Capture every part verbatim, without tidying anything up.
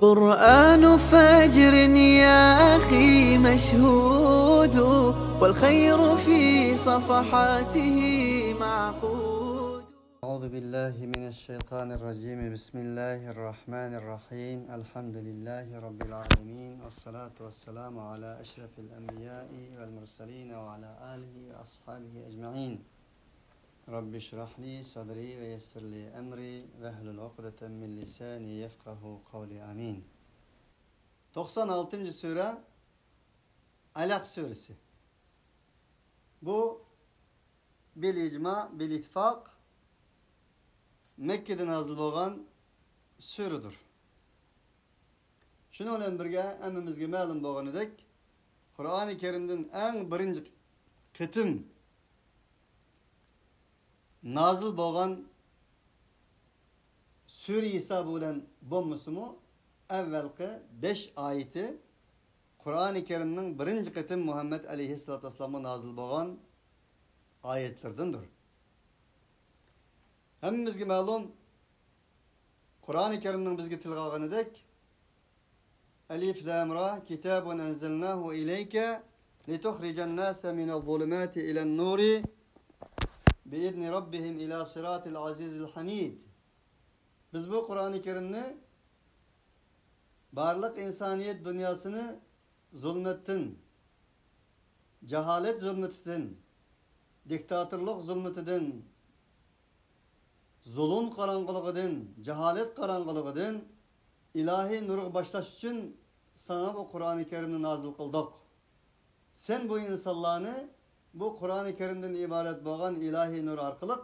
قرآن فجر يا أخي مشهود، والخير في صفحاته معقود. أعوذ بالله من الشيطان الرجيم. بسم الله الرحمن الرحيم. الحمد لله رب العالمين، والصلاة والسلام على أشرف الأنبياء والمرسلين وعلى آله وأصحابه أجمعين. رب اشرح لي صدري ويسر لي أمري واحلل عقدة من لساني يفقهوا قولي. آمين. توقسان ئالتىنچى سۈرە، ئەلەق سۈرىسى. بۇ بىل ئىجما، بىل ئىتتىپاق مەككىدە نازىل بولغان سۈرىدۇر. شۇنىڭ بىلەن بىرگە، ھەممىمىزگە مەلۇم بولغىنىدەك، قۇرئانى كەرىمدىن ئەڭ بىرىنچى قېتىم نازىل بولغان سۈرە ھېسابى بىلەن بولمىسىمۇ، ئەۋۋەلقى بەش ئايىتى قۇرئانى كەرىمنىڭ بىرىنچى قېتىم مۇھەممەد ئەلەيھىسسالاتۇ ۋەسسالامغا نازىل بولغان ئايەتلىرىدىندۇر. ھەممىمىزگە مەلۇم، قۇرئانى كەرىمنىڭ بىزگە تىلغا ئالغىنىدەك، ئەلىف لام را، كىتابۇن ئەنزەلناھۇ ئىلەيكە لىتۇخرىجەن ناسە مىنەز زۇلۇماتى ئىلەن نۇرى بىئىزنى رەببىھىم ئىلا سىراتىل ئەزىزىل ھەمىد. بىز بۇ قۇرئانى كەرىمنى بارلىق ئىنسانىيەت دۇنياسىنى زۇلمەتتىن، جاھالەت زۇلمىتىدىن، دىكتاتورلۇق زۇلمىتىدىن، زۇلۇم قاراڭغۇلۇقىدىن، جاھالەت قاراڭغۇلۇقىدىن ئىلاھىي نۇرغا باشلاش ئۈچۈن ساڭا بۇ قۇرئانى كەرىمنى نازىل قىلدۇق. سەن بۇ ئىنسانلارنى بۇ قۇرئانى كەرىمدىن ئىبارەت بولغان ئىلاھىي نۇر ئارقىلىق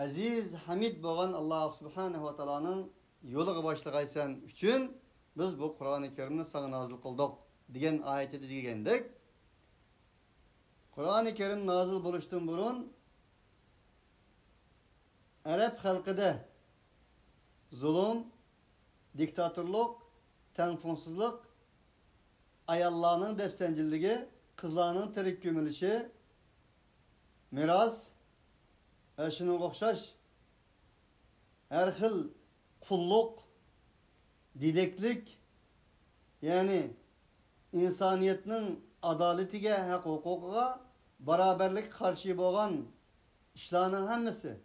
ئەزىز، ھەمىد بولغان ئاللاھ سۇبھانەھۇ ۋە تائالانىڭ يولىغا باشلىغايسەن ئۈچۈن بىز بۇ قۇرئانى كەرىمنى ساڭا نازىل قىلدۇق، دېگەن ئايىتىدە دېگەندەك، قۇرئانى كەرىم نازىل بولۇشتىن بۇرۇن ئەرەب خەلقىدە زۇلۇم، دىكتاتورلۇق، تەڭپۇڭسىزلىق، ئاياللارنىڭ دەپسەندىچىلىكى، قىزلارنىڭ تىرىك كۆمۈلۈشى، مىراس ۋە شۇنىڭغا ئوخشاش ھەر خىل قۇللۇق، دېدەكلىك، يەنى ئىنسانىيەتنىڭ ئادالىتىگە، ھەق-ھوقۇقىغا، باراۋەرلىككە قارشى بولغان ئىشلارنىڭ ھەممىسى،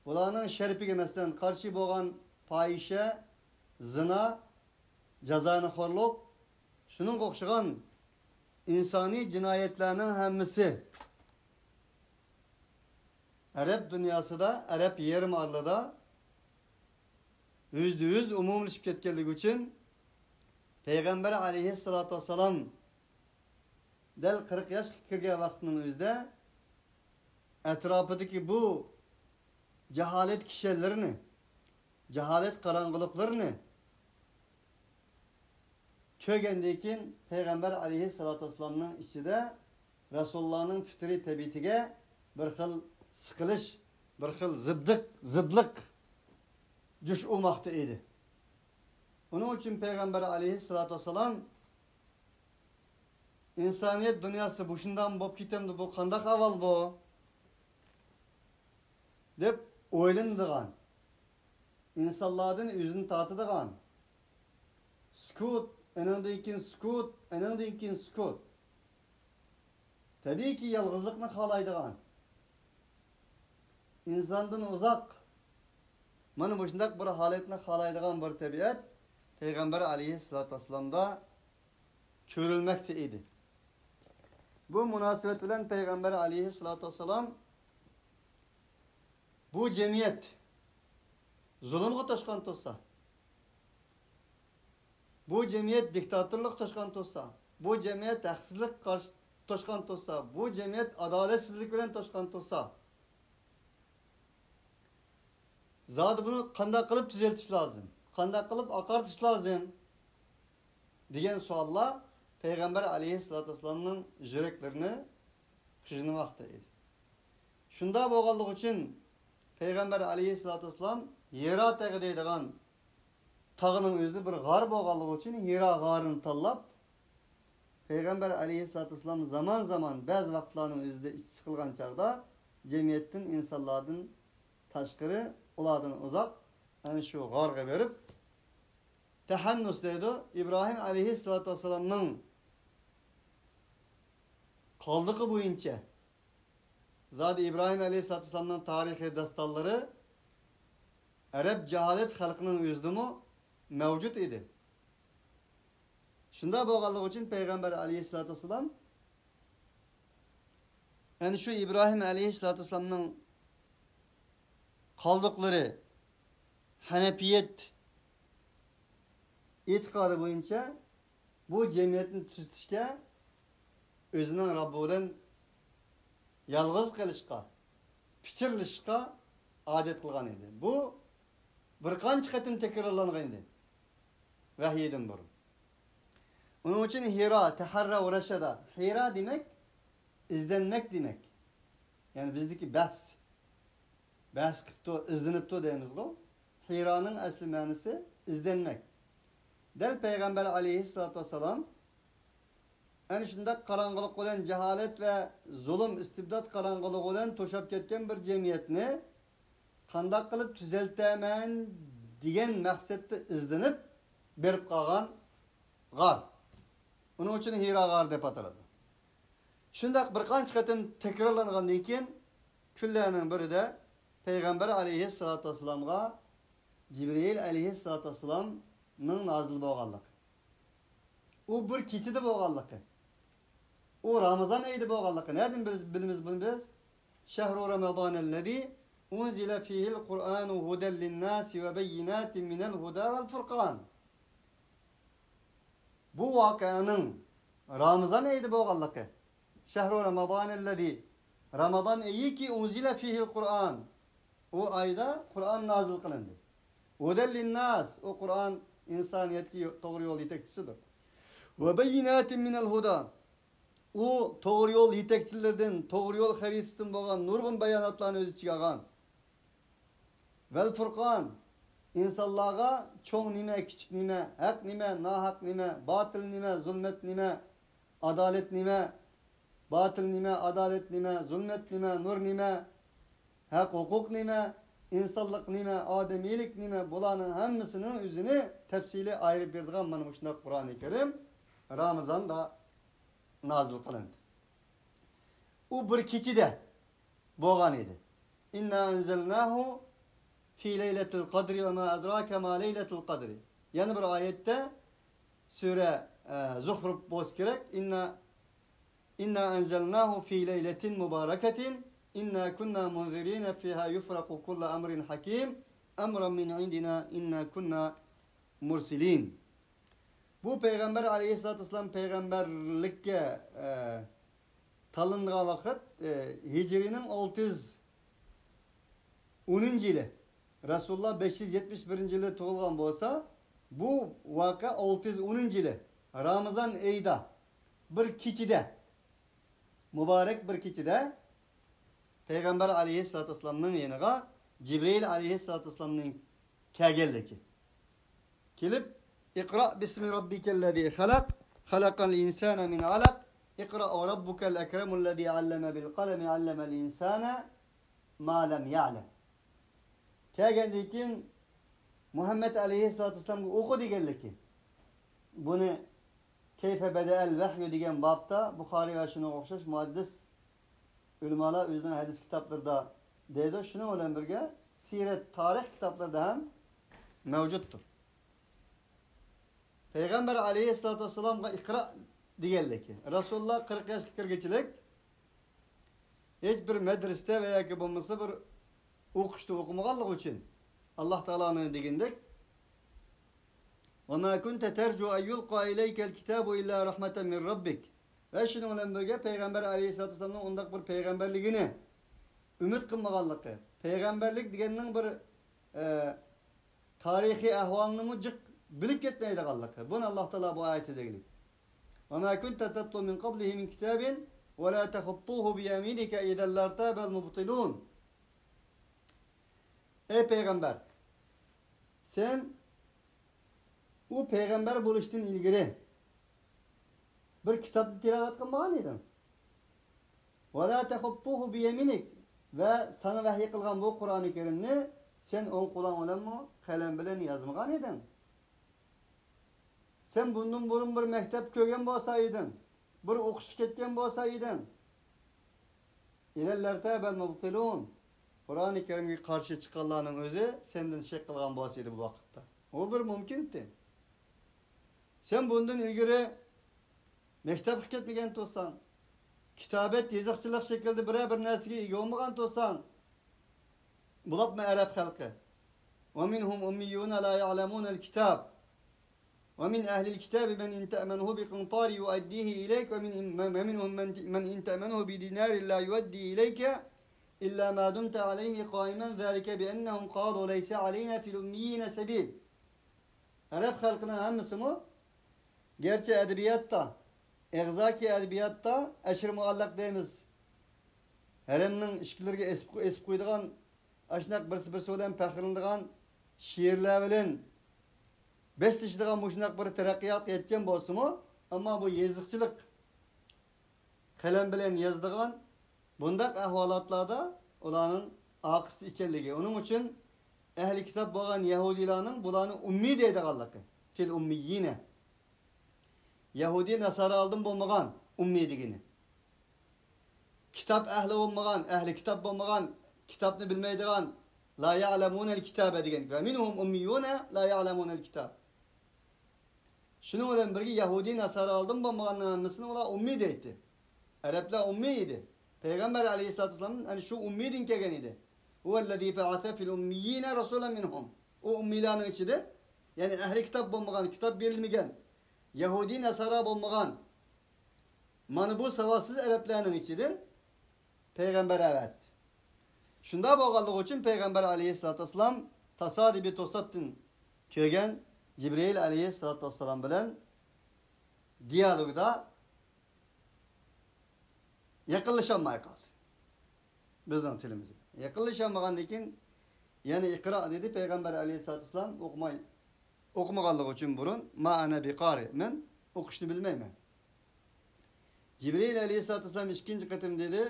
بۇلارنىڭ شەرىپىگە، مەسىلەن، قارشى بولغان پاھىشە، زىنا، جازانىخورلۇق، شۇنىڭغا ئوخشىغان ئىنسانىي جىنايەتلەرنىڭ ھەممىسى ئەرەب دۇنياسىدا، ئەرەب يېرىم ئارىلىدا يۈزدە يۈز ئومۇملىشىپ كەتكەنلىكى ئۈچۈن، پەيغەمبەر ئەلەيھىسسالاتۇ ۋەسسالام دەل قىرىق ياشقا كىرگەن ۋاقتىنىڭ ئۆزىدە ئەتراپىدىكى بۇ جاھالەت كىشەنلىرىنى، جاھالەت قاراڭغۇلۇقلىرىنى كۆرگەندىن كېيىن، پەيغەمبەر ئەلەيھىسسالاتۇ ۋەسسالامنىڭ ئىچىدە رەسۇلۇللانىڭ پىترىي تەبىئىتىگە بىر خىل سىقىلىش، بىر خىل زىددىق، زىدلىق جۇش ئۇرماقتا ئىدى. ئۇنىڭ ئۈچۈن پەيغەمبەر ئەلەيھىسسالاتۇ ۋەسسالام، ئىنسانىيەت دۇنياسى بۇ شۇنداقمۇ بولۇپ كېتەمدۇ، بۇ قانداق ئەھۋال بۇ؟ دەپ ئويلىنىدىغان، ئىنسانلاردىن ئۆزىنى تارتىدىغان، سۈكۈت، ئېنىڭدىن كېيىن سۈكۈت، ئېنىڭدىن كېيىن سۈكۈت. تەبىئىيكى، يالغۇزلۇقنى خالايدىغان، ئىنساندىن ئۇزاق، مانا مۇشۇنداق بىر ھالەتنى خالايدىغان بىر تەبىئەت پەيغەمبەر ئەلەيھىسسالاتۇ ۋەسسالامدا كۆرۈلمەكتە ئىدى. بۇ مۇناسىۋەت بىلەن پەيغەمبەر ئەلەيھىسسالاتۇ ۋەسسالام، بۇ جەمئىيەت زۇلۇمغا توشقان تۇرسا، بۇ جەمئىيەت دىكتاتورلۇق توشقان تۇرسا، بۇ جەمئىيەت ھەقسىزلىق قارشى توشقان تۇرسا، بۇ جەمئىيەت ئادالەتسىزلىك بىلەن توشقان تۇرسا، زادى بۇنى قانداق قىلىپ تۈزەلتىش لازىم؟ قانداق قىلىپ ئاقارتىش لازىم؟ دېگەن سوئاللار پەيغەمبەر ئەلەيھىسسالاتۇ ۋەسسالامنىڭ يۈرەكلىرىنى قىينىماقتا ئىدى. شۇنداق بولغانلىقى ئۈچۈن پەيغەمبەر ئەلەيھىسسالاتۇ ۋەسسالام ھىرا تېغى دەيدىغان تاغنىڭ ئۆزىدە بىر غار بولغانلىقى ئۈچۈن ھىرا غارىنى تاللاپ، پەيغەمبەر ئەلەيھىسسالاتۇ ۋەسسالام زامان-زامان، بەزى ۋاقىتلارنىڭ ئۆزىدە ئىچى سىقىلغان چاغدا جەمئىيەتتىن، ئىنسانلاردىن تاشقىرى، ئۇلاردىن ئۇزاق، ئەنە شۇ غارغا بېرىپ، تەھەننۇس دەيدۇ. ئىبراھىم ئەلەيھىسسالاتۇ ۋەسسالامنىڭ قالدۇقى بويىچە، زادى ئىبراھىم ئەلەيھىسسالاتۇ ۋەسسالامنىڭ تارىخىي داستانلىرى ئەرەب جاھالەت خەلقىنىڭ ئۆزىدىمۇ مەۋجۇت ئىدى. شۇنداق بولغانلىقى ئۈچۈن پەيغەمبەر ئەلەيھىسسالاتۇ ۋەسسالام ئەنە شۇ ئىبراھىم ئەلەيھىسسالاتۇ ۋەسسالامنىڭ قالدۇقلىرى، ھەنەپىيەت ئېتىقادى بويىچە بۇ جەمئىيەتنى تۈزىتىشكە، ئۆزىنىڭ رەببى بىلەن يالغۇز قېلىشقا، پىچىرلىشىشقا ئادەت قىلغان ئىدى. بۇ بىر قانچە قېتىم تەكرارلانغان ئىدى ۋەھىيدىن بۇرۇن. ئۇنىڭ ئۈچۈن ھىرا، تەھەررا ۋە رەشەدا. ھىرا دېمەك، ئىزدەنمەك دېمەك. يەنى بىزدىكى بەھس. بەھس قىپتۇ، ئىزدىنىپتۇ دەيمىزغۇ. ھىرانىڭ ئەسلى مەنىسى ئىزدەنمەك. دەل پەيغەمبەر ئەلەيھىسسالاتۇ ۋەسسالام ئەنە شۇنداق قاراڭغۇلۇق بىلەن، جاھالەت ۋە زۇلۇم، ئىستىبدات قاراڭغۇلۇقى بىلەن توشاپ كەتكەن بىر جەمئىيەتنى قانداق قىلىپ تۈزەلتەمەن دېگەن مەقسەتتە ئىزدىنىپ بېرىپ قالغان غار. ئۇنىڭ ئۈچۈن ھىرا غارى دەپ ئاتىلىدۇ. شۇنداق بىر قانچە قېتىم تەكرارلانغاندىن كېيىن، كۈنلەرنىڭ بىرىدە پەيغەمبەر ئەلەيھىسسالاتۇ ۋەسسالامغا جىبرىئىل ئەلەيھىسسالاتۇ ۋەسسالامنىڭ نازىل بولغانلىقى، ئۇ بىر كېچىدە بولغانلىقى، ئۇ رامىزان ئېيىدا بولغانلىقى. نەدىن بىز بىلىمىز بۇنى بىز؟ شەھرۇ رامىزانەللەزى ئۇنزىلە فىھىل قۇرئانۇ ھۇدەل لىنناسى ۋە بەييىناتىن مىنەل ھۇدا ۋەل فۇرقان. بۇ ۋەقەنىڭ رامىزان ئېيىدا بولغانلىقى. شەھرۇ رامىزانەللەزى، رامىزان ئېيىكى ئۇنزىلە فىھىل قۇرئان، ئۇ ئايدا قۇرئان نازىل قىلىندى. ھۇدەل لىنناس، ئۇ قۇرئان ئىنسانىيەتكە يو-، توغرا يول يېتەكچىسىدۇر. ۋە بەييىناتىن مىنەل ھۇدا، ئۇ توغرا يول يېتەكچىلىرىدىن، توغرا يول خەرىتىسىدىن بولغان نۇرغۇن باياناتلارنى ئۆز ئىچىگە ئالغان. ۋەل فۇرقان، ئىنسانلارغا چوڭ نېمە، كىچىك نېمە، ھەق نېمە، ناھەق نېمە، باتىل نېمە، زۇلمەت نېمە، ئادالەت نېمە، باتىل نېمە، ئادالەت نېمە، زۇلمەت نېمە، نۇر نېمە، ھەق ھوقۇق نېمە، ئىنسانلىق نېمە، ئادىمىيلىك نېمە، بۇلارنىڭ ھەممىسىنىڭ ئۆزىنى تەپسىلىي ئايرىپ بېرىدىغان مانا مۇشۇنداق قۇرئانى كەرىم رامىزاندا نازىل قىلىندى. ئۇ بىر كېچىدە بولغان ئىدى. ئىننا ئەنزەلناھۇ فى لەيلەتىل قەدرى ۋە ما ئەدراكە ما لەيلەتۇل قەدرى. يەنە بىر ئايەتتە، سۈرە، ئە، زۇخرۇف بولسا كېرەك. ئىننا، ئىننا ئەنزەلناھۇ فى لەيلەتىن مۇبارەكەتىن ئىننا كۇننا مۇنزىرىنە فىھا يۇفرەقۇ كۇللۇ ئەمرىن ھەكىم ئەمرەن مىن ئىندىنا ئىننا كۇننا مۇرسىلىن. بۇ پەيغەمبەر ئەلەيھىسسالاتۇ ۋەسسالام پەيغەمبەرلىككە، ئە، تاللىنىدىغان ۋاقىت، ئە، ھىجرىينىڭ ئالتە يۈز ئونىنچى يىلى، رەسۇلۇللا بەش يۈز يەتمىش بىرىنچى يىلى تۇغۇلغان بولسا، بۇ ۋەقە ئالتە يۈز ئونىنچى يىلى، رامىزان ئېيىدا، بىر كېچىدە، مۇبارەك بىر كېچىدە پەيغەمبەر ئەلەيھىسسالاتۇ ۋەسسالامنىڭ يېنىغا جىبرىئىل ئەلەيھىسسالاتۇ ۋەسسالامنىڭ كەلگەنلىكى. كېلىپ، اقرأ باسم ربك الذي خلق، خلق الإنسان من علق، اقرأ وربك الأكرم الذي علم بالقلم، علم الإنسان ما لم يعلم. كەلگەندىن كېيىن مۇھەممەد ئەلەيھىسسالاتۇ ۋەسسالامغا ئوقۇ دېگەنلىكى. بۇنى كەيفە بەدەئەل ۋەھيۇ دېگەن بابتا بۇخارىي ۋە شۇنىڭغا ئوخشاش مۇھەددىس ئۆلىمالار ئۆزىنىڭ ھەدىس كىتابلىرىدا دەيدۇ. شۇنىڭ بىلەن بىرگە سىرەت، تارىخ كىتابلىرىدا ھەم مەۋجۇتتۇر. پەيغەمبەر ئەلەيھىسسالاتۇ ۋەسسالامغا ئىقرا دېگەنلىكى. رەسۇلۇللا قىرىق ياشقا كىرگۈچىلىك ھېچ بىر مەدرىسىدە ۋە ياكى بولمىسا بىر ئوقۇشتا ئوقۇمىغانلىقى ئۈچۈن، ئاللا تائالانىڭ دېگىنىدەك، وما كنت ترجو أن يلقى إليك الكتاب إلا رحمة من ربك. ۋە شۇنىڭ بىلەن بىرگە پەيغەمبەر ئەلەيھىسسالاتۇ ۋەسسالامنىڭ ئۇنداق بىر پەيغەمبەرلىكىنى ئۈمىد قىلمىغانلىقى، پەيغەمبەرلىك دېگەننىڭ بىر، ئە، تارىخىي ئەھۋالىنىمۇ جىق بىلىپ كەتمەيدىغانلىقى. بۇنى ئاللا تائالا بۇ ئايەتتە دېگىلىك. وما كنت تتلو من قبله من كتاب ولا تخطه بيمينك إذا لارتاب المبطلون. ئەي پەيغەمبەر، سەن ئۇ پەيغەمبەر بولۇشتىن ئىلگىرى بىر كىتابنى تىلاۋەت قىلمىغان ئىدىڭ. ولا تخطه بيمينك، ۋە ساڭا ۋەھيى قىلغان بۇ قۇرئانى كەرىمنى سەن ئوڭ قولۇڭ بىلەنمۇ قەلەم بىلەن يازمىغان ئىدىڭ. سەن بۇندىن بۇرۇن بىر مەكتەپ كۆرگەن بولسا ئىدىڭ، بىر ئوقۇشقا كەتكەن بولسا ئىدىڭ. إذا لارتاب المبطلون. قۇرئانى كەرىمگە قارشى چىققانلارنىڭ ئۆزى سەندىن شەك قىلغان بولسا ئىدى بۇ ۋاقىتتا. ئۇ بىر مۇمكىن ئىدى. سەن بۇندىن ئىلگىرى مەكتەپكە كەتمىگەن تۇرساڭ، كىتابەت يېزىقچىلىق شەكلىدە بىرەر بىر نەرسىگە ئىگە بولمىغان تۇرساڭ، بولۇپمۇ ئەرەب خەلقى. ومنهم أميون لا يعلمون الكتاب. ومن أهل الكتاب من إن تأمنه بقنطار يؤديه إليك ومن، ومنهم من، من إن تأمنه بدينار لا يؤدي إليك إلا ما دمت عليه قائما ذلك بأنهم قالوا ليس علينا في الأميين سبيل. ئەرەب خەلقىنىڭ ھەممىسىمۇ گەرچە ئەدەبىياتتا، ئېغزاكى ئەدەبىياتتا ئەشىر مۇئەللەق دەيمىز، ھەرەمنىڭ ئىشىكلىرىگە ئېسىپ، ئېسىپ قويىدىغان، ئاشۇنداق بىرسى بىرسى بىلەن پەخىرلىنىدىغان شېئىرلار بىلەن بەسلىشىدىغان مۇشۇنداق بىر تەرەققىياتقا يەتكەن بولسىمۇ، ئەمما بۇ يېزىقچىلىق، قەلەم بىلەن يازىدىغان بۇنداق ئەھۋالاتلاردا ئۇلارنىڭ ئارقىسىدا ئىكەنلىكى. ئۇنىڭ ئۈچۈن ئەھلى كىتاب بولغان يەھۇدىيلارنىڭ بۇلارنى ئۇممىي دەيدىغانلىقى. في الأميين. يەھۇدىي ناسارالىدىن بولمىغان ئۇممىي دېگىنى. كىتاب ئەھلى بولمىغان، ئەھلى كىتاب بولمىغان، كىتابنى بىلمەيدىغان، لا يعلمون الكتاب دېگەن. ومنهم أميون لا يعلمون الكتاب. شۇنىڭ بىلەن بىرگە يەھۇدىي ناسارالىدىن بولمىغاننىڭ ھەممىسىنى ئۇلار ئۇممىي دەيتتى. ئەرەبلەر ئۇممىي ئىدى. پەيغەمبەر ئەلەيھىسسالاتۇ ۋەسسالام ئەنە شۇ ئۇممىيدىن كەلگەن ئىدى. هو الذي بعث في الأميين رسولا منهم. ئۇ ئۇممىيلارنىڭ ئىچىدە، يەنى ئەھلى كىتاب بولمىغان، كىتاب بېرىلمىگەن، يەھۇدىي ناسارا بولمىغان، مانا بۇ ساۋاتسىز ئەرەبلەرنىڭ ئىچىدىن پەيغەمبەر ئەۋەتتى. شۇنداق بولغانلىقى ئۈچۈن پەيغەمبەر ئەلەيھىسسالاتۇ ۋەسسالام تاسادىپىي توساتتىن كەلگەن جىبرىئىل ئەلەيھىسسالاتۇ ۋەسسالام بىلەن دىيالوگدا يېقىنلىشالماي قالدى. بىزنىڭ تىلىمىز بىلەن. يېقىنلىشالمىغاندىن كېيىن يەنە ئىقرا دېدى. پەيغەمبەر ئەلەيھىسسالاتۇ ۋەسسالام ئوقۇماي، ئوقۇمىغانلىقى ئۈچۈن بۇرۇن، ما ئەنە بىقارى، مەن ئوقۇشنى بىلمەيمەن. جىبرىئىل ئەلەيھىسسالاتۇ ۋەسسالام ئىككىنچى قېتىم دېدى،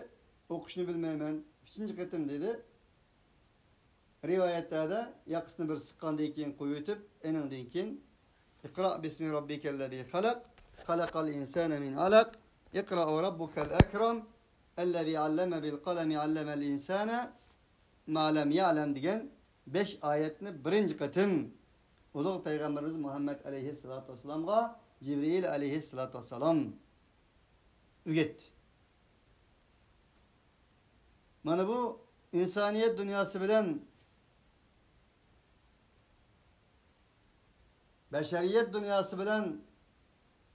ئوقۇشنى بىلمەيمەن. ئۈچىنچى قېتىم دېدى. رىۋايەتلەردە ياقىسىنى بىر سىققاندىن كېيىن قويۇۋېتىپ، ئېنىڭدىن كېيىن، اقرأ باسم ربك الذي خلق، خلق الإنسان من علق، اقرأ وربك الأكرم، الذي علم بالقلم، علم الإنسان ما لم يعلم دېگەن بەش ئايەتنى بىرىنچى قېتىم ئۇلۇغ پەيغەمبىرىمىز مۇھەممەد ئەلەيھىسسالاتۇ ۋەسسالامغا جىبرىئىل ئەلەيھىسسالاتۇ ۋەسسالام ئۆگەتتى. مانا بۇ ئىنسانىيەت دۇنياسى بىلەن بەشەرىيەت دۇنياسى بىلەن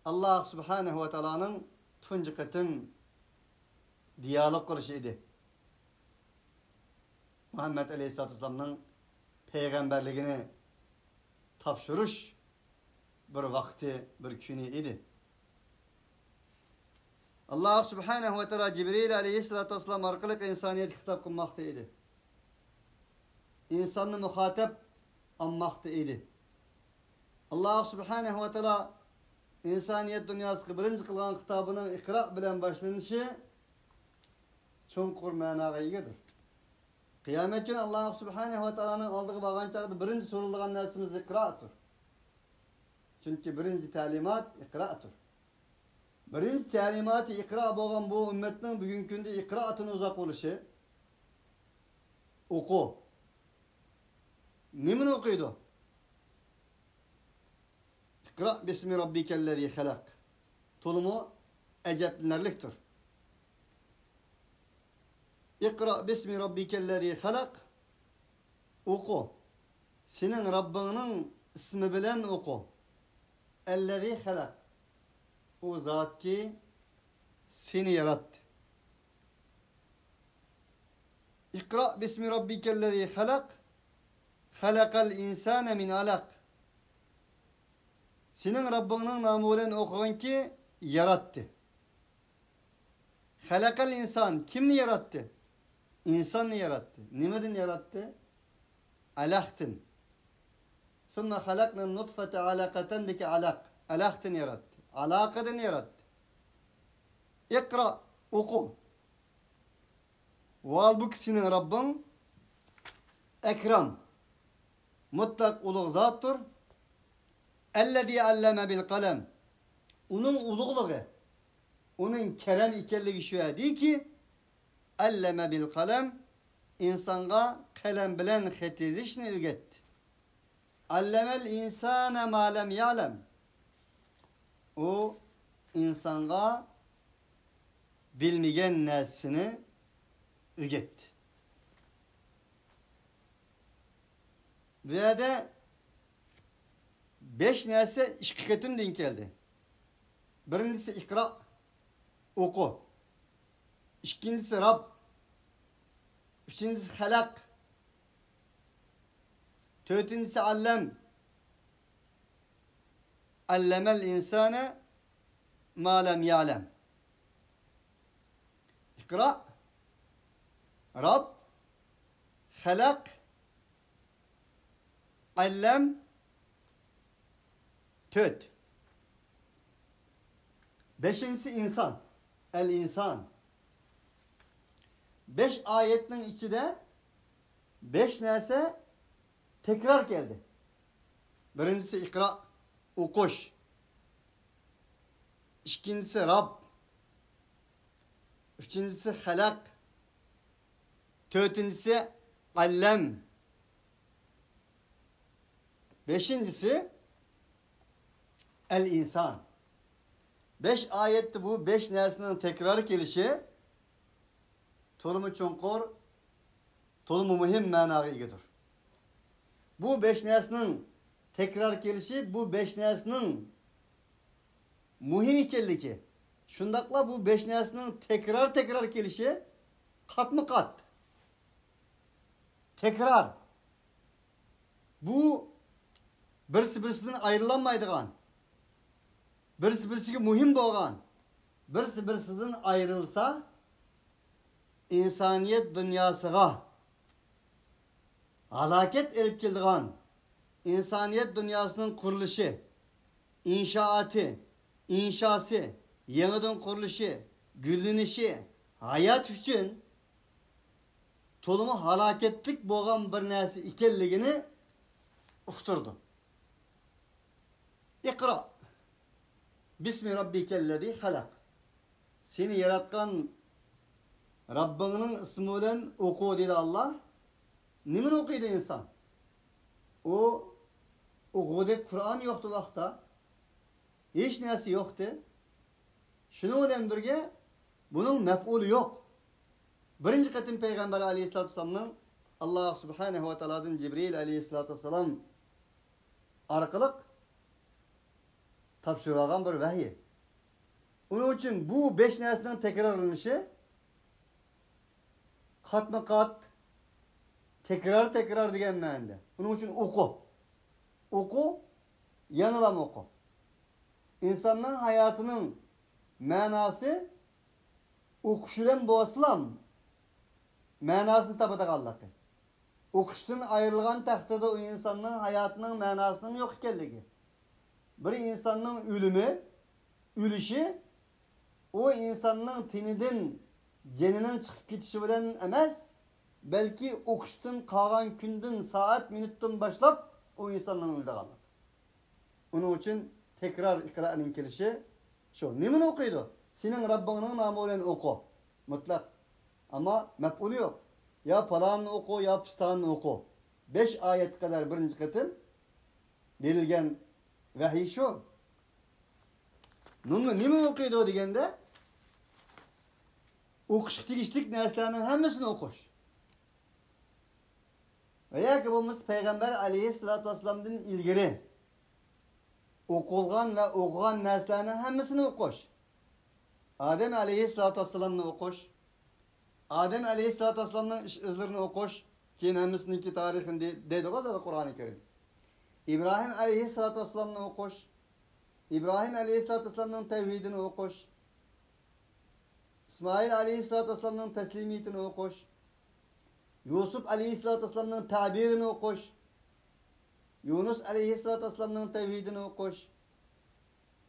ئاللاھ سۇبھانەھۇ ۋە تائالانىڭ تۇنجى قېتىم دىيالوگ قىلىشى ئىدى. مۇھەممەد ئەلەيھىسسالاتۇ ۋەسسالامنىڭ پەيغەمبەرلىكىنى تاپشۇرۇش بىر ۋاقتى، بىر كۈنى ئىدى. ئاللاھ سۇبھانەھۇ ۋە تائالا جىبرىئىل ئەلەيھىسسالاتۇ ۋەسسالام ئارقىلىق ئىنسانىيەتكە خىتاب قىلماقتا ئىدى. ئىنساننى مۇخاتەپ ئالماقتا ئىدى. ئاللاھ سۇبھانەھۇ ۋە تائالا ئىنسانىيەت دۇنياسىغا بىرىنچى قىلغان خىتابىنىڭ ئىقرا بىلەن باشلىنىشى چوڭقۇر مەناغا ئىگىدۇر. قىيامەت كۈنى ئاللاھ سۇبھانەھۇ ۋە تائالانىڭ ئالدىغا بارغان چاغدا بىرىنچى سورىلىدىغان نەرسىمىز ئىقرادۇر. چۈنكى بىرىنچى تەلىمات ئىقرادۇر. بىرىنچى تەلىماتى ئىقرا بولغان بۇ ئۈممەتنىڭ بۈگۈنكى كۈندە ئىقرادىن ئۇزاق بولۇشى، ئوقۇ. نېمىنى ئوقۇيدۇ؟ اقرأ باسم ربك الذي خلق. تولىمۇ ئەجەبلىنەرلىكتۇر. اقرأ باسم ربك الذي خلق. ئوقۇ. سېنىڭ رەببىڭنىڭ ئىسمى بىلەن ئوقۇ. الذي خلق. ئۇ زاتكى سېنى ياراتتى. اقرأ باسم ربك الذي خلق. خلق الإنسان من علق. سېنىڭ رەببىڭنىڭ نامى بىلەن ئوقۇغىنكى ياراتتى. خلق الإنسان، كىمنى ياراتتى؟ ئىنساننى ياراتتى. نېمىدىن ياراتتى؟ ئەلەقتىن. ثم خلقنا النطفة علقة دىكى ئەلەق. ئەلەقتىن ياراتتى. ئالاقىدىن ياراتتى. ئىقرا، ئوقۇ. ۋاھالبۇكى سېنىڭ رەببىڭ ئەكرەم، مۇتلەق ئۇلۇغ زاتتۇر. ئەللەزى ئەللەمە بىل قەلەم. ئۇنىڭ ئۇلۇغلۇقى، ئۇنىڭ كەرەم ئىكەنلىكى شۇ ئەدىكى، ئەللەمە بىل قەلەم، ئىنسانغا قەلەم بىلەن خەت يېزىشنى ئۆگەتتى. ئەللەمەل ئىنسانە ما لەم يەلەم. ئۇ ئىنسانغا بىلمىگەن نەرسىنى ئۆگەتتى. بۇ يەردە بەش نەرسە ئىككى قېتىمدىن كەلدى. بىرىنچىسى ئىقرا، ئوقۇ. ئىككىنچىسى رەب. ئۈچىنچىسى خەلەق. تۆتىنچىسى ئەللەم. ئەللەمەل ئىنسانە ما لەم يەلەم. ئىقرا، رەب، خەلەق، ئەللەم، تۆت. بەشىنچىسى ئىنسان. ئەل ئىنسان. بەش ئايەتنىڭ ئىچىدە بەش نەرسە تەكرار كەلدى. بىرىنچىسى ئىقرا، ئوقۇش. ئىككىنچىسى رەب. ئۈچىنچىسى خەلەق. تۆتىنچىسى ئەللەم. بەشىنچىسى ئەل ئىنسان. بەش ئايەتتە بۇ بەش نەرسىنىڭ تەكرار كېلىشى تولىمۇ چوڭقۇر، تولىمۇ مۇھىم مەناغا ئىگىدۇر. بۇ بەش نەرسىنىڭ تەكرار كېلىشى، بۇ بەش نەرسىنىڭ مۇھىم ئىكەنلىكى، شۇنداقلا بۇ بەش نەرسىنىڭ تەكرار-تەكرار كېلىشى، قاتمۇ قات، تەكرار. بۇ بىرسى-بىرسىدىن ئايرىلالمايدىغان، بىرسى-بىرسىگە مۇھىم بولغان، بىرسى-بىرسىدىن ئايرىلسا، ئىنسانىيەت دۇنياسىغا ھالاكەت ئېلىپ كېلىدىغان، ئىنسانىيەت دۇنياسىنىڭ قۇرۇلۇشى، ئىنشائاتى، ئىنشاسى، يېڭىدىن قۇرۇلۇشى، گۈللىنىشى، ھايات ئۈچۈن تولىمۇ ھالاكەتلىك بولغان بىر نەرسە ئىكەنلىكىنى ئۇقتۇرىدۇ. ئىقرا بىسمى رەببىكەللەزى خەلەق. سېنى ياراتقان رەببىڭنىڭ ئىسمى بىلەن ئوقۇ، دېدى ئاللا. نېمىنى ئوقۇيدۇ ئىنسان؟ ئۇ ئوقۇغۇدەك قۇرئان يوقتى ۋاقىتتا. ھېچ نەرسە يوقتى. شۇنىڭ بىلەن بىرگە بۇنىڭ مەپئۇلى يوق. بىرىنچى قېتىم پەيغەمبەر ئەلەيھىسسالاتۇ ۋەسسالامنىڭ ئاللا سۇبھانەھۇ ۋە تائالادىن جىبرىئىل ئەلەيھىسسالاتۇ ۋەسسالام ئارقىلىق تاپشۇرۇۋالغان بىر ۋەھىي. ئۇنىڭ ئۈچۈن بۇ بەش نەرسىنىڭ تەكرارلىنىشى قاتمۇ قات، تەكرار تەكرار دېگەن مەنىدە. ئۇنىڭ ئۈچۈن ئوقۇ. ئوقۇ، يەنىلا ئوقۇ. ئىنساننىڭ ھاياتىنىڭ مەناسى ئوقۇش بىلەن بولسىلا مەناسىنى تاپىدىغانلىقى. ئوقۇشتىن ئايرىلغان تەقدىردە ئۇ ئىنساننىڭ ھاياتىنىڭ مەناسىنىڭ يوق ئىكەنلىكى. بىر ئىنساننىڭ ئۆلۈمى، ئۆلۈشى ئۇ ئىنساننىڭ تېنىدىن جېنىنىڭ چىقىپ كېتىشى بىلەن ئەمەس، بەلكى ئوقۇشتىن قالغان كۈندىن، سائەت، مىنۇتتىن باشلاپ ئۇ ئىنساننىڭ ئۆلىدىغانلىقى. ئۇنىڭ ئۈچۈن تەكرار ئىقرانىڭ كېلىشى شۇ. نېمىنى ئوقۇيدۇ؟ سېنىڭ رەببىڭنىڭ نامى بىلەن ئوقۇ. مۇتلەق. ئەمما مەپئۇلى يوق. يا پالانىنى ئوقۇ، يا پۇستانىنى ئوقۇ. بەش ئايەتكە قەدەر بىرىنچى قېتىم بېرىلگەن ۋەھىي شۇ. نېمە، نېمە ئوقۇيدۇ دېگەندە، ئوقۇشقا تېگىشلىك نەرسىلەرنىڭ ھەممىسىنى ئوقۇش. ۋە ياكى بولمىسا پەيغەمبەر ئەلەيھىسسالاتۇ ۋەسسالامدىن ئىلگىرى ئوقۇلغان ۋە ئوقۇغان نەرسىلەرنىڭ ھەممىسىنى ئوقۇش. ئادەم ئەلەيھىسسالاتۇ ۋەسسالامنى ئوقۇش. ئادەم ئەلەيھىسسالاتۇ ۋەسسالامنىڭ ئىش ئىزلىرىنى ئوقۇش. كېيىن ھەممىسىنىڭكى تارىخىنى دە-، دەيدىغۇ زادى قۇرئانى كەرىم. ئىبراھىم ئەلەيھىسسالاتۇ ۋەسسالامنى ئوقۇش. ئىبراھىم ئەلەيھىسسالاتۇ ۋەسسالامنىڭ تەۋھىدىنى ئوقۇش. ئىسمائىل ئەلەيھىسسالاتۇ ۋەسسالامنىڭ تەسلىمىيىتىنى ئوقۇش. يۈسۈپ ئەلەيھىسسالاتۇ ۋەسسالامنىڭ تەبىرىنى ئوقۇش. يۇنۇس ئەلەيھىسسالاتۇ ۋەسسالامنىڭ تەۋھىدىنى ئوقۇش.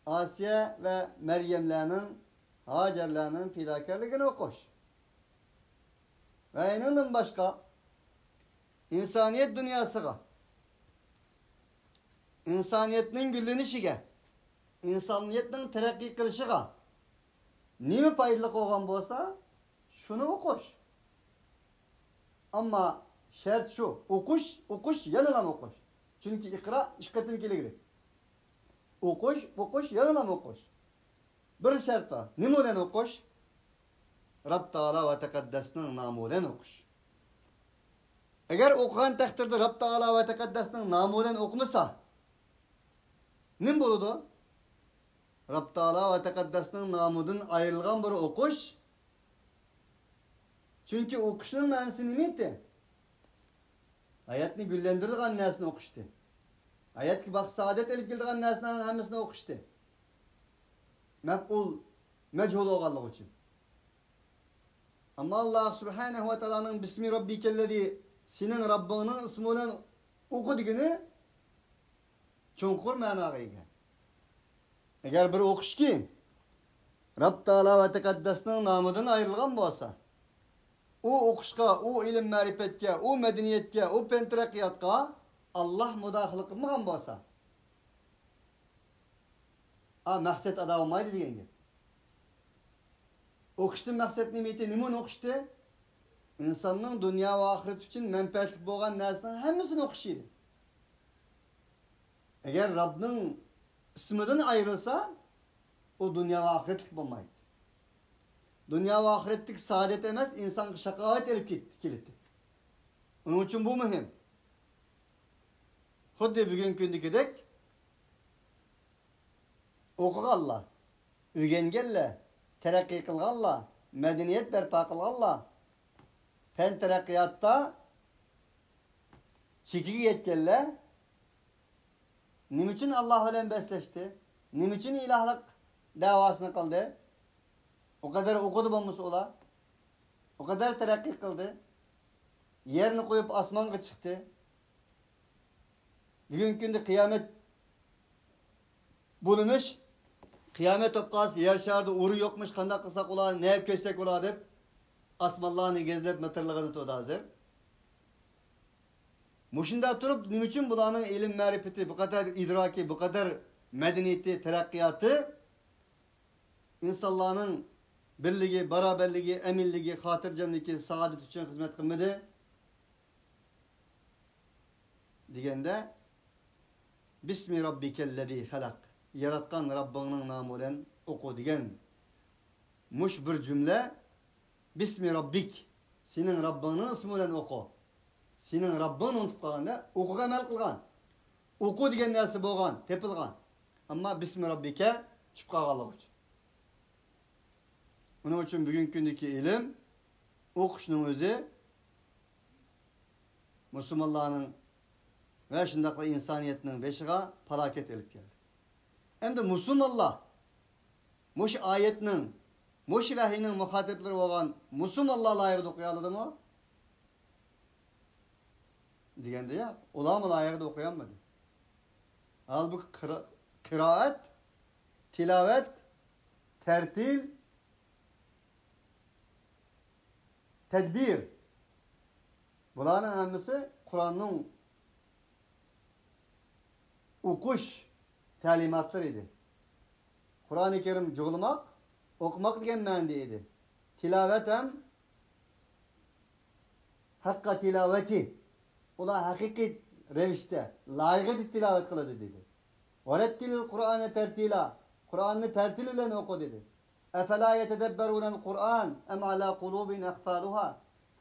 ئاسىيە ۋە مەريەملەرنىڭ، ھاجەرلەرنىڭ پىداكارلىقىنى ئوقۇش. ۋە ئۇنىڭدىن باشقا ئىنسانىيەت دۇنياسىغا ئىنسانىيەتنىڭ گۈللىنىشىگە، ئىنسانىيەتنىڭ تەرەققىي قىلىشىغا نېمە پايدىلىق بولغان بولسا، شۇنى ئوقۇش. ئەمما شەرت شۇ، ئوقۇش، ئوقۇش، يەنىلا ئوقۇش. چۈنكى ئىقرا ئىككى قېتىم كېلىدۇ. ئوقۇش، ئوقۇش، يەنىلا ئوقۇش. بىر شەرت بار. نېمە بىلەن ئوقۇش؟ رەب تائالا ۋە تەقەددەسنىڭ نامى بىلەن ئوقۇش. ئەگەر ئوقۇغان تەقدىردە رەب تائالا ۋە تەقەددەسنىڭ نامى بىلەن ئوقۇمىسا، نېمە بولىدۇ؟ رەب تائالا ۋە تەقەددەسنىڭ نامىدىن ئايرىلغان بىر ئوقۇش. چۈنكى ئوقۇشنىڭ مەنىسى نېمە ئىدى؟ ھاياتنى گۈللەندۈرىدىغان نەرسىنى ئوقۇشتى. ھاياتقا بەخت سائادەت ئېلىپ كېلىدىغان نەرسىنىڭ ھەممىسىنى ئوقۇشتى. مەپئۇل، مەجھۇل بولغانلىقى ئۈچۈن. ئەمما ئاللا سۇبھانەھۇ ۋە تائالانىڭ بىسمى رەببىكەللەزى، سېنىڭ رەببىڭنىڭ ئىسمى بىلەن ئوقۇ دېگىنى چوڭقۇر مەناغا ئىگە. ئەگەر بىر ئوقۇشكى رەب تائالا ۋە تەقەددەسنىڭ نامىدىن ئايرىلغان بولسا، ئۇ ئوقۇشقا، ئۇ ئىلىم مەرىپەتكە، ئۇ مەدەنىيەتكە، ئۇ پەن تەرەققىياتقا ئاللا مۇداخىلە قىلمىغان بولسا، ئا، مەقسەت ئادا بولمايدۇ دېگەن گەپ. ئوقۇشتىن مەقسەت نېمە ئىدى؟ نېمىنى ئوقۇشتى؟ ئىنساننىڭ دۇنيا ۋە ئاخىرەت ئۈچۈن مەنپەئەتلىك بولغان نەرسىنىڭ ھەممىسىنى ئوقۇش ئىدى. ئەگەر رەبنىڭ ئىسمىدىن ئايرىلسا، ئۇ دۇنيا ۋە ئاخىرەتلىك بولمايدۇ. دۇنيا ۋە ئاخىرەتلىك سائادەت ئەمەس، ئىنسانغا شاقاۋەت ئېلىپ كېت-، كېلىدۇ. ئۇنىڭ ئۈچۈن بۇ مۇھىم. خۇددى بۈگۈنكى كۈندىكىدەك ئوقۇغانلار، ئۆگەنگەنلەر، تەرەققىي قىلغانلار، مەدەنىيەت بەرپا قىلغانلار، پەن تەرەققىياتتا چېكىگە يەتكەنلەر نېمە ئۈچۈن ئاللا بىلەن بەسلەشتى؟ نېمە ئۈچۈن ئىلاھلىق دەۋاسىنى قىلدى؟ ئۇ قەدەر ئوقۇدى بولمىسا ئۇلار، ئۇ قەدەر تەرەققىي قىلدى، يەرنى قويۇپ ئاسمانغا چىقتى. بۈگۈنكى كۈندە قىيامەت بولمىش، قىيامەت بولۇپ قالسا، يەر شارىدا ئۇرۇ يوقمىش، قانداق قىلساق ئۇلار، نەگە كۆچسەك ئۇلار دەپ، ئاسمانلارنى ئېگىزلەپ مىتىرلىغىنى تۇرىدۇ ھازىر. مۇشۇنداق تۇرۇپ، نېمە ئۈچۈن بۇلارنىڭ ئىلىم مەرىپىتى، بۇ قەدەر ئىدراكى، بۇ قەدەر مەدەنىيىتى، تەرەققىياتى ئىنسانلارنىڭ بىرلىكى، باراۋەرلىكى، ئەمىنلىكى، خاتىرجەملىكى، سائادىتى ئۈچۈن خىزمەت قىلمىدى؟ دېگەندە، بىسمى رەببىكەللەزى خەلەق، ياراتقان رەببىڭنىڭ نامى بىلەن ئوقۇ دېگەن مۇشۇ بىر جۈملە، بىسمى رەببىك، سېنىڭ رەببىڭنىڭ ئىسمى بىلەن ئوقۇ. سېنىڭ رەببىڭنى ئۇنتۇپ قالغاندا، ئوقۇغا ئەمەل قىلغان. ئوقۇ دېگەن نەرسە بولغان، تېپىلغان. ئەمما بىسمى رەببىكە چۈشۈپ قالغانلىقى ئۈچۈن. ئۇنىڭ ئۈچۈن بۈگۈنكى كۈندىكى ئىلىم، ئوقۇشنىڭ ئۆزى مۇسۇلمانلارنىڭ ۋە شۇنداقلا ئىنسانىيەتنىڭ بېشىغا پالاكەت ئېلىپ كەلدى. ئەمدى مۇسۇلمانلار مۇشۇ ئايەتنىڭ، مۇشۇ ۋەھىينىڭ مۇخاتىپلىرى بولغان مۇسۇلمانلار لايىقىدا ئوقۇيالىدىمۇ؟ دېگەندە، ياق، ئۇلارمۇ لايىقىدا ئوقۇيالمىدى. ھالبۇكى، قىرا-، قىرائەت، تىلاۋەت، تەرتىل، تەدبىر، بۇلارنىڭ ھەممىسى قۇرئاننىڭ ئوقۇش تەلىماتلىرى ئىدى. قۇرئانى كەرىم جۇغلىماق، ئوقۇماق دېگەن مەنىدە ئىدى. تىلاۋەت ھەم ھەققە تىلاۋەتى، ئۇلار ھەقىقىي رەۋىشتە، لايىقىدا تىلاۋەت قىلىدۇ دېدى. ۋەرەتتىلىل قۇرئانە تەرتىلا، قۇرئاننى تەرتىل بىلەن ئوقۇ دېدى. ئەفەلا يەتەدەببەرۇنەل قۇرئان ئەم ئەلا قۇلۇبىن ئەقفالۇھا.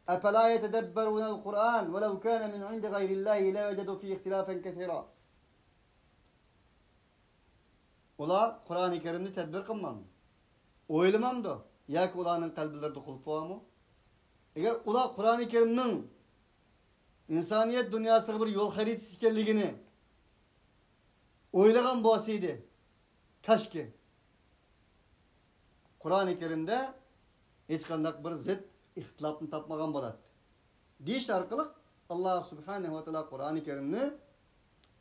ئەفەلا يەتەدەببەرۇنەل قۇرئان ۋەلەۋ كانە مىن ئىندى غەيرىللاھى لەۋەجەدۇ فىھى ئىختىلافەن كەسىرا. ئۇلار قۇرئانى كەرىمنى تەدبىر قىلمامدۇ؟ ئويلىمامدۇ؟ ياكى ئۇلارنىڭ قەلبلىرىدە قۇلۇپ بارمۇ؟ ئەگەر ئۇلار قۇرئانى كەرىمنىڭ ئىنسانىيەت دۇنياسىغا بىر يول خەرىتىسى ئىكەنلىكىنى ئويلىغان بولسا ئىدى، كاشكى، قۇرئانى كەرىمدە ھېچقانداق بىر زىت ئىختىلاپنى تاپمىغان بولاتتى. دېيىش ئارقىلىق، ئاللا سۇبھانەھۇ ۋە تائالا قۇرئانى كەرىمنى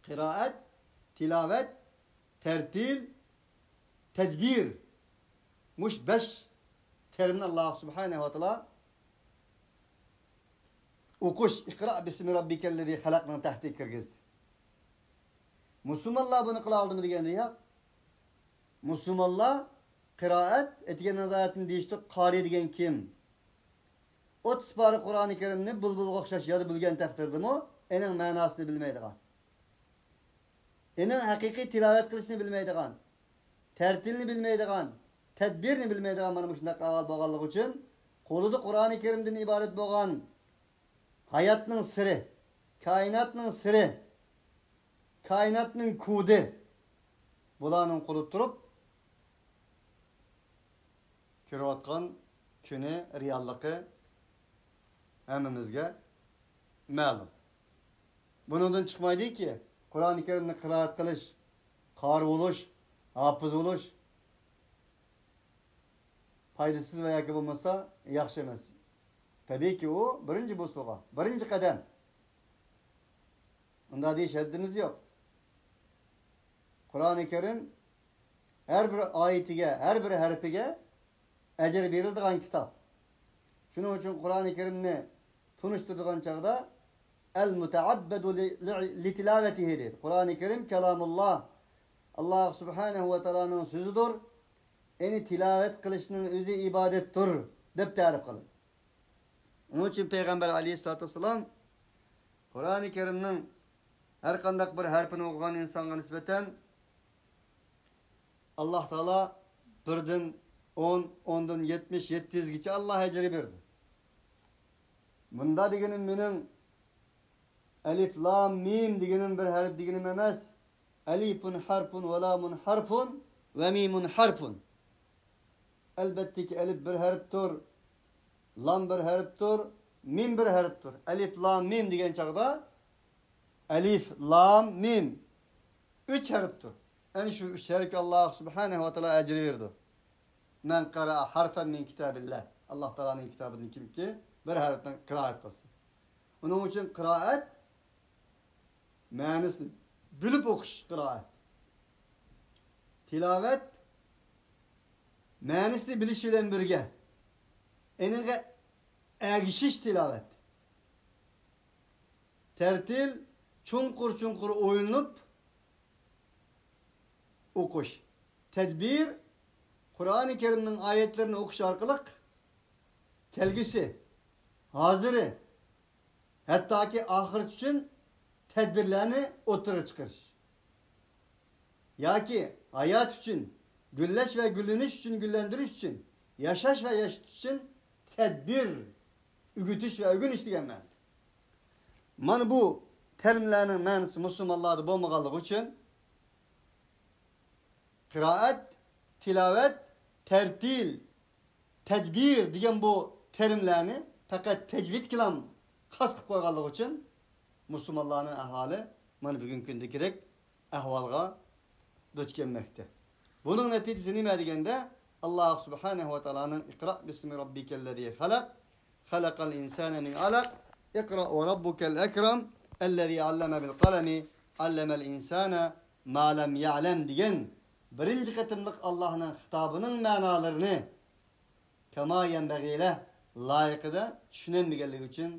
قىرائەت، تىلاۋەت، تەرتىل، تەدبىر، مۇشۇ بەش تېرىمنى ئاللا سۇبھانەھۇ ۋە تائالا ئوقۇش، ئىقرا بىسمى رەببىكەللەزى خەلەقنىڭ تەھتىگە كىرگۈزدى. مۇسۇلمانلار بۇنى قىلالدىمۇ دېگەندە، ياق. مۇسۇلمانلار قىرائەت، ئەتىگەن نازارەتنى دېيىشتۇق، قارى دېگەن كىم؟ ئوتتۇز پارە قۇرئانى كەرىمنى بۇلبۇلغا ئوخشاش ياد بىلگەن تەقدىردىمۇ، ئېنىڭ مەناسىنى بىلمەيدىغان، ئېنىڭ ھەقىقىي تىلاۋەت قىلىشنى بىلمەيدىغان، تەرتىلنى بىلمەيدىغان، تەدبىرنى بىلمەيدىغان مانا مۇشۇنداق ئەھۋال بولغانلىقى ئۈچۈن، قولىدا قۇرئانى كەرىمدىن ئىبارەت بولغان ھاياتنىڭ سىرى، كائىناتنىڭ سىرى، كائىناتنىڭ كودى بۇلارنىڭ قولىدا تۇرۇپ، كۆرۈۋاتقان كۈنى، رېئاللىقى ھەممىمىزگە مەلۇم. بۇنىڭدىن چىقمايدۇكى، قۇرئانى كەرىمنى قىرائەت قىلىش، قارى بولۇش، ھاپىز بولۇش پايدىسىز ۋە ياكى بولمىسا ياخشى ئەمەس. تەبىئىيكى، ئۇ بىرىنچى بوسۇغا، بىرىنچى قەدەم. ئۇنداق دېيىش ھەددىمىز يوق. قۇرئانى كەرىم ھەر بىر ئايىتىگە، ھەر بىر ھەرپىگە ئەجىر بېرىلىدىغان كىتاب. شۇنىڭ ئۈچۈن قۇرئانى كەرىمنى تونۇشتۇرىدىغان چاغدا، «ئەل مۇتەئەببەدۇ لى-، لى-، لىتىلاۋەتىھى» دەيدۇ. قۇرئانى كەرىم كالامۇللا، ئاللا سۇبھانەھۇ ۋە تائالانىڭ سۆزىدۇر، ئېنى تىلاۋەت قىلىشنىڭ ئۆزى ئىبادەتتۇر، دەپ تەرىپ قىلىدۇ. ئۇنىڭ ئۈچۈن پەيغەمبەر ئەلەيھىسسالاتۇ ۋەسسالام قۇرئانى كەرىمنىڭ ھەر قانداق بىر ھەرپىنى ئوقۇغان ئىنسانغا نىسبەتەن ئاللا تائالا بىردىن ئون، ئوندىن يەتمىش، يەتتە يۈزگىچە ئاللا ئەجرى بېرىدۇ. بۇندا دېگىنىم مېنىڭ ئەلىف، لام، مىم دېگىنىم بىر ھەرپ دېگىنىم ئەمەس. ئەلىفۇن ھەرپۇن ۋە لامۇن ھەرپۇن ۋە مىمۇن ھەرپۇن. ئەلبەتتىكى، ئەلىپ بىر ھەرپتۇر، لام بىر ھەرپتۇر، مىم بىر ھەرپتۇر. ئەلىف، لام، مىم دېگەن چاغدا ئەلىف، لام، مىم ئۈچ ھەرپتۇر. ئەنە شۇ ئۈچ ھەرپكە ئاللا سۇبھانەھۇ ۋە تائالا ئەجىر بېرىدۇ. مەن قەرەئە ھەرفەن مىن كىتابىللا. ئاللا تائالانىڭ كىتابىدىن كىمكى بىر ھەرپنى قىرائەت قىلسا. ئۇنىڭ ئۈچۈن قىرائەت مەنىسىنى بىلىپ ئوقۇش قىرائەت. تىلاۋەت مەنىسىنى بىلىش بىلەن بىرگە، ئېنىڭغا ئەگىشىش تىلاۋەت. تەرتىل چوڭقۇر-چوڭقۇر ئويلىنىپ ئوقۇش. تەدبىر، قۇرئانى كەرىمنىڭ ئايەتلىرىنى ئوقۇش ئارقىلىق كەلگۈسى، ھازىرى، ھەتتاكى ئاخىرەت ئۈچۈن تەدبىرلەرنى ئوتتۇرىغا چىقىرىش. ياكى ھايات ئۈچۈن، گۈللەش ۋە گۈللىنىش ئۈچۈن، گۈللەندۈرۈش ئۈچۈن، ياشاش ۋە ياشىتىش ئۈچۈن تەدبىر، ئۆگىتىش ۋە ئۆگىنىش دېگەن مەنىدە. مانا بۇ تەرىملەرنىڭ مەنىسى مۇسۇلمانلاردا بولمىغانلىقى ئۈچۈن، قىرائەت، تىلاۋەت، تەرتىل، تەدبىر دېگەن بۇ تېرىملەرنى پەقەت تەجۋىدكىلام خاس قىلىپ قويغانلىقى ئۈچۈن مۇسۇلمانلارنىڭ ئەھۋالى مانا بۈگۈنكى كۈندىكىدەك ئەھۋالغا دۇچ كەلمەكتە. بۇنىڭ نەتىجىسى نېمە دېگەندە، ئاللا سۇبھانەھۇ ۋە تائالانىڭ «ئىقرا بىسمى رەببىكەللەزى خەلەق، خەلەقەل ئىنسانە مىن ئەلەق، ئىقرا ۋە رەببۇكەل ئەكرەم، ئەللەزى ئەللەمە بىل قەلەمى، ئەللەمەل ئىنسانە ما لەم يەلەم» دېگەن بىرىنچى قېتىملىق ئاللانىڭ خىتابىنىڭ مەنالىرىنى كاما يەنبەغىلە، لايىقىدا چۈشىنەلمىگەنلىكى ئۈچۈن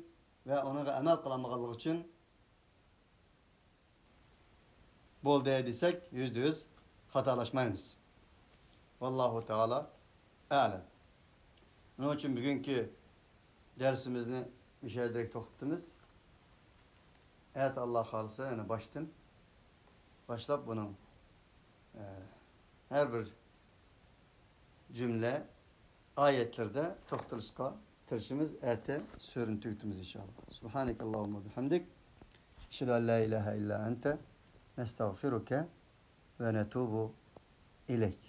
ۋە ئۇنىڭغا ئەمەل قىلالمىغانلىقى ئۈچۈن بولدى دېسەك، يۈزدە يۈز خاتالاشمايمىز. ۋاللاھۇ تائالا ئەلەم. شۇنىڭ ئۈچۈن بۈگۈنكى دەرسىمىزنى مۇشۇ يەردە توختىتىمىز. ئەتە ئاللا خالىسا يەنە باشتىن باشلاپ بۇنىڭ، ئە، ھەر بىر جۈملە ئايەتلىرىدە توختىلىشقا تىرىشىمىز. ئەتە سۈرىنى تۈگىتىمىز ئىنشائاللا. سۇبھانەكەللاھۇممە بىھەمدىك. ئەشھەدۇ ئەن لا ئىلاھە ئىللا ئەنتە. نەستەغفىرۇكە ۋە نەتۇبۇ ئىلەيك.